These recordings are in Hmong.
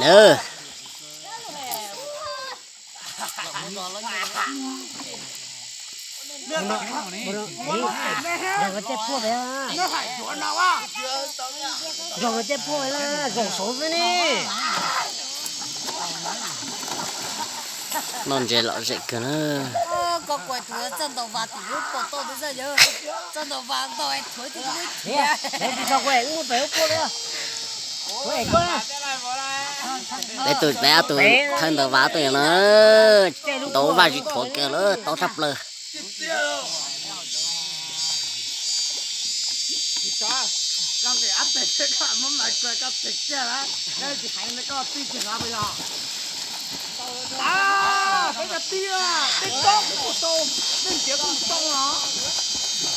Lawm. Zog koj caij phuaj pem, zog koj caij phuaj pem, zaum saud xwb ne. Noj ntses lom zem kawg na. Koj kuj tus txawj ntaus vas tim lub pom toj twb txawj yawg, txawj ntaus vas ntaus thuav twb muaj. Peb tus, peb ob tug thawj ntaus vas tuaj yog no, ntaus vas tsis thuav kiag lawm, tob tshaj plaws.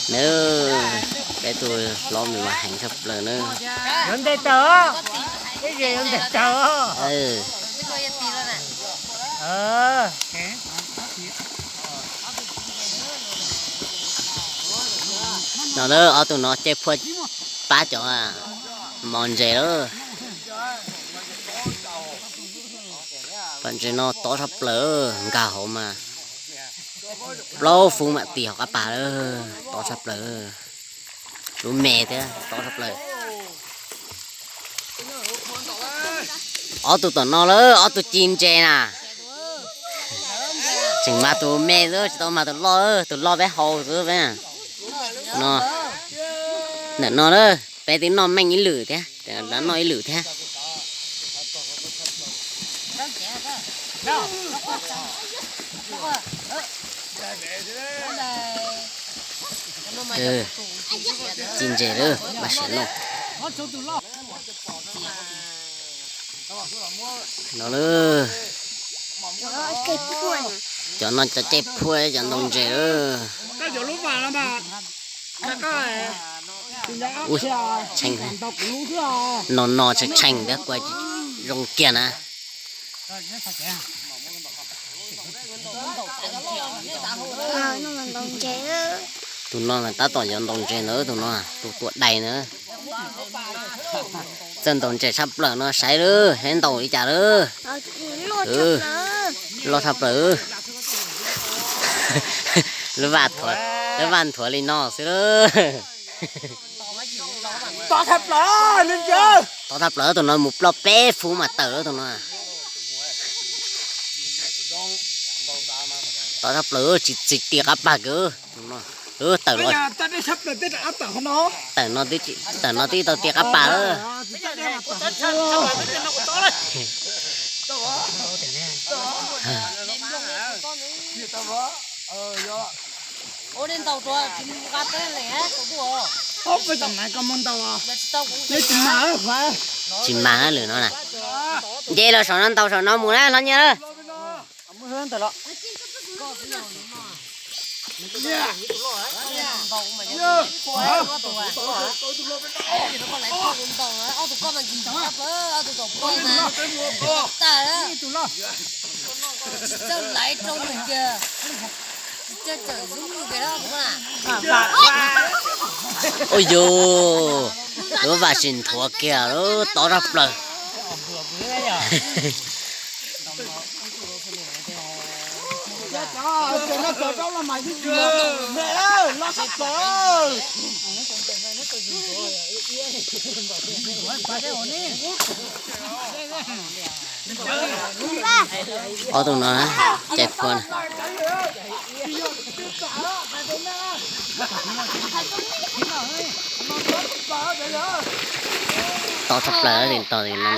Nws, peb tus hlob mas heev tshaj plaws na. Yuav ntes tawm, peb ze yuav ntes tawm. No lawm, ob tug no caij phuaj pab cov mos ntses lawm. Pab ntses no tob tshaj plaws, nkag hauv mas plaub fub mam tis hauv qab pas lawm, tob tshaj plaws. Lub me thiab tob tshaj plaws. Ob tug tom no lawm, ob tug ci ntses na. Tseem mag tus me xwb, tsis tau mag tus loj, tus loj peb hau xwb peb. No, ntawm no lawm, peb twb noj meej ib lwm thiab, noj ib lwm thiab. Ci ntses lawm, mas sim no. No lawm. Cov no cov caij phuaj, cov ntaus ntses lawm. Ui, tshee, no no tshee tshee thiab, kuv zoo kiag na. Tus no mas tab tom yuav ntaus ntses ntawd, tus no tus tuam dais ntawd. Txawj ntaus ntses tshaj plaws no, saib lawm, saib ntaus li cas lawm. Loj tshaj plaws. Lub vaj nthuav li no xwb lawm. Tob tshaj plaws, tus no mus ploj peb fub mas tawm lawm tus no. Tob tshaj plaws, tsis, tsis tia qab pas kiag tus no. Tawm los, tawm no twb tsis, tawm no twb tau tia qab pas lawm. Tsis mag lwm no na. Nce los saum no, ntaus saum no mus na hlob Nyiaj. Ua yus, lub vaj tsis nthuav kiag lub tob tshaj plaws. Ob tug no caij phuaj na. Tob tshaj plaws li tog li no.